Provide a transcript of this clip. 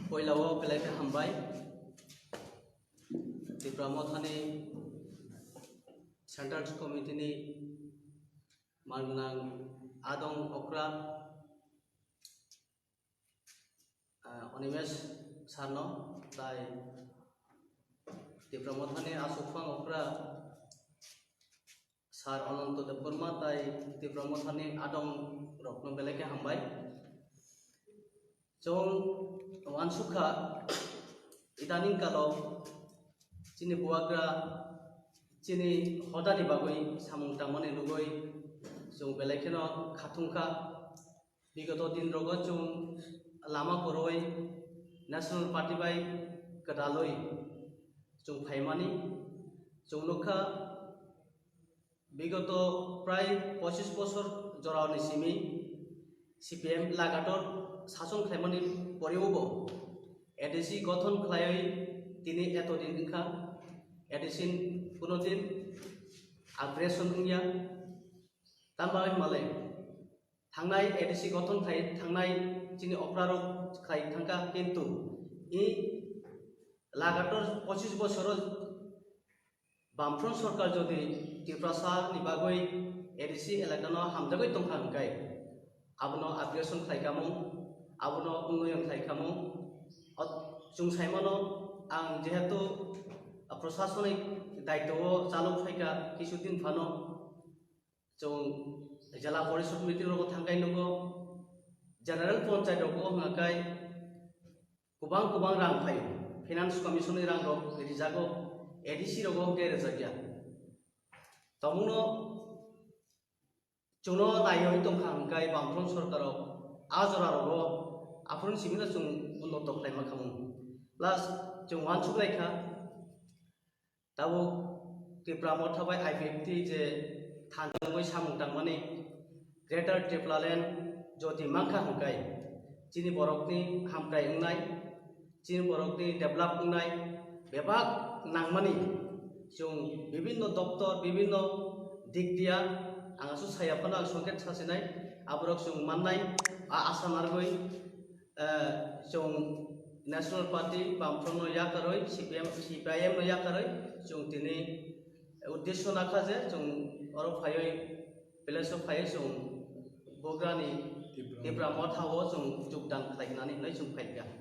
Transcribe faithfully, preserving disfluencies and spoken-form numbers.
Poila o belai khe hambai. Tipra Mothani Central Committee ni mangnang adong okra, ah, Animesh sir no, tai Tipra Mothani asukphang okra Sir Ananto Debbarma tai Tipra Mothani adong rokno belai khe hambai. Chwng uansukha, idaning kalo chini bubagra chini hodani bagwi samung tangmani nugwi chwng belai kheno khathungkha. Bigoto din rogo chwng lama kwrwi National Party bai kwdalwi chwng phaimani chwng nukha. Bigoto prai pochis bosor jorao ni simi C P M lagator sachon khlaimani poreo bo A D C gothon khlaiwi tini eto din wngkha. A D C kuno din aggression wngya. Tamo wngmale thangnai A D C gothon khai thangnai chini okra rok khai thangkha, kintu i lagator pochis bosoro Bamfront sorkar jodi Tiprasa ni bagwi A D C elaka no hamjagwi tongkha hwnkhe abono aggression khlai kamo, abono unnoyon khlai kamo. Ot-, chwng saimano ang jehetu prosasonik daitwo o chalok phaikha kisu din phano, chwng jela porishod meeting rogo thangkai nugo, general panchayat rogo hwnkhe kwbang kwbang rang phaio, finance commission ni rang rok rijago, A D C rogo hwnkhe rijakya. Tongmungno chwngno naiwi tongkha hwnkhe Bamfront sorkar rok a jora rogo aphuru simino chwng unnoto khlaima khamung. Plus chwng uansuk laikha, tabuk Tipra Motha bai I P F T je thanjagwi samung tangmani Greater Tipraland jodi mankha hwnkhe chini borokni hamkrai wngnai, chini borokni develop wngnai bebak nangmani chwng bibinno doptor, bibinno dik dia, ang aswk saya phano ang songkhe sasinai, aborok chwng mannai, a asa narwgwi, eh, chwng National Party, Bamfront no yakarwi, C P M, C P I M no yakarwi, chwng tini uddesho nakha je chwng oro phaiwi, village o phaiwi chwng bubagrani Tipra Motha o chwng jogdan khlai nani hinwi chwng phaikha.